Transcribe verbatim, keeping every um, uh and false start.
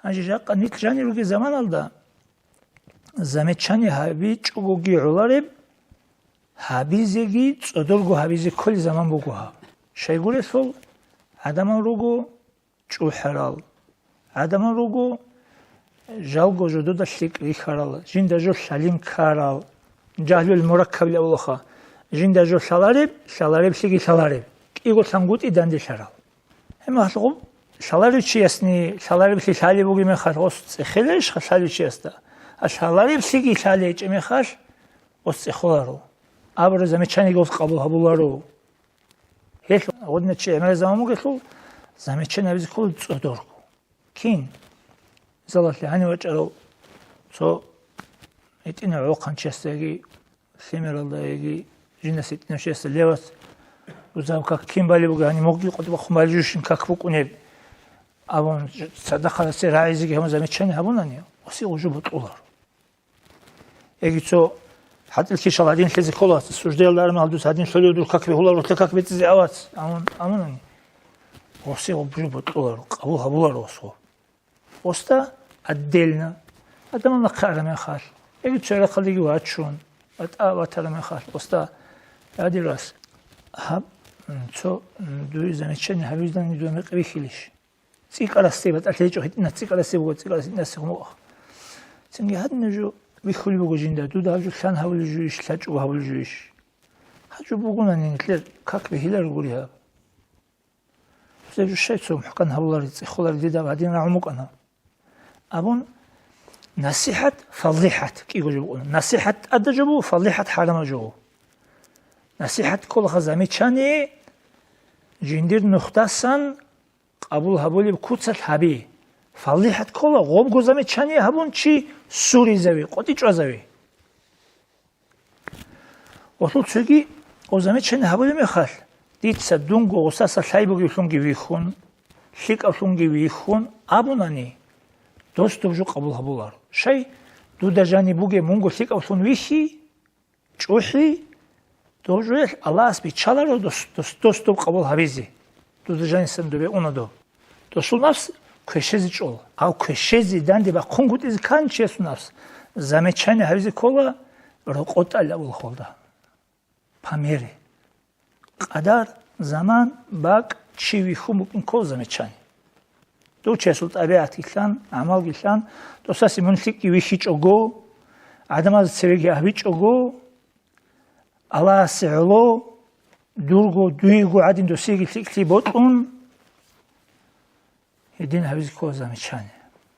Гьанже жакъа нилъ жанир ругел заманалда замечание гьабичӀогоги гӀолареб, гьабизеги цӀодорго гьабизе кколеб заман буго гьаб. Щайгурелъул гӀадамал руго чӀухӀарал, гӀадамал руго жалго жодода лъикӀ рихьарал, жинда жо лъалин ккарал, жагьлуялъ мураккабилан абулаха, жинда жо лъалареб, лъалареблъиги лъалареб, кӀиго лъангутӀи данделъарал. Гьеб мехалъ гъуб лъаларев чиясни лъалареблъи лъалеб бугеб мехалъ гъос цӀехеларищха лъалев чиясда? А лъалареблъиги лъалей гьечӀеб мехалъ гъос цӀехоларо. Абураб замечаниеги гъос къабул гьабуларо. Гьелъ гъодинаб чи гӀемераб заман бугелъул замечание гьабизе ккола цӀодорго. Кин? Мисалалъе, гьанив вачӀарав цо гьитӀинав гӀолохъанчиясда яги лъимералда яги жинас гьитӀинав чиясда левас, рузаб как кин балеб бугеб, гьаниб могги къотӀбахъун балеб жо щин как букӀунеб абун, цадахъасе рагӀизеги гьабун замечание гьабунани, оси гъужу бутӀуларо. Яги цо хӀатӀил кишал гьадин лъезе ккола, суждаялда армал дус гьадин лъолев дур как бегьуларо, рухӀла как бецӀизе авац, амун, амунани. Оси гъужу бутӀуларо, къабул гьабуларо осго. Оста отдельно. Адамал нахъе араб мехалъ, яги цо рахъалдеги вачун, батӀа ватараб мехалъ, оста, я дир вас, гьаб, м, цо, м, дуе замечание гьабизани дуе мекъи бихьилищ? ЦӀикӀкӀарасде батӀалъи гьечӀо, гьитӀинас цӀикӀкӀарасе буго, цӀикӀкӀарас гьитӀинасе хъумукъа. Цинги гьадинаб жо бихьулеб буго жинда, дуда гьаб жо лъан гьабулеб жойищ, лъачӀого гьабулеб жойищ? Гьаб жо бугони нилъер как бихьиларо гури гьаб. Гьеб жо щай цо мухӀкан гьабуларел, цӀехоларел дида гьадин рагӀун букӀана. Абун насихӀат, фаллихӀат кӀиго жо букӀуна. НасихӀат тӀадаб жо буго, фаллихӀат хӀарамаб жо буго. НасихӀат кколаха замечание жиндир нухдасан къабул гьабулеб куцалъ гьаби. ФаллихӀат ккола гъобго замечание гьабун чи суризави, къотӀи чӀвазави. Гъолъул цоги, гъоб замечание гьабулеб мехалъ, дица дунго гъосаса лъай бугевлъунги вихьун, лъикӀавлъунги вихьун абунани, дос доб жо къабул гьабуларо. Щай, дуда жаниб бугеб мунго лъикӀавлъун вихьи, чӀухӀи, доб жоялъ Аллагьас биччаларо дос, дос, дос доб къабул гьабизе. Дуда жанисан добе уна доб. Досул напс квешезе чӀола. Гьав квешезе данде бахъунгутӀизе ккани чиясул напс, замечание гьабизе ккола рокъотӀалъ абулхъулда. По мере. Къадар, заман, бакӀ, чи вихьун букӀин ккола замечание. Дов чиясул тӀабигӀатги лъан, гӀамалги лъан, досасе мун лъикӀги вихьичӀого, гӀадамазда цевеги гьабичӀого, Аллагьасе гӀоло, дурго, дуего гӀадин досиеги лъикӀлъи бокьун, гьедин гьабизе ккола замечание.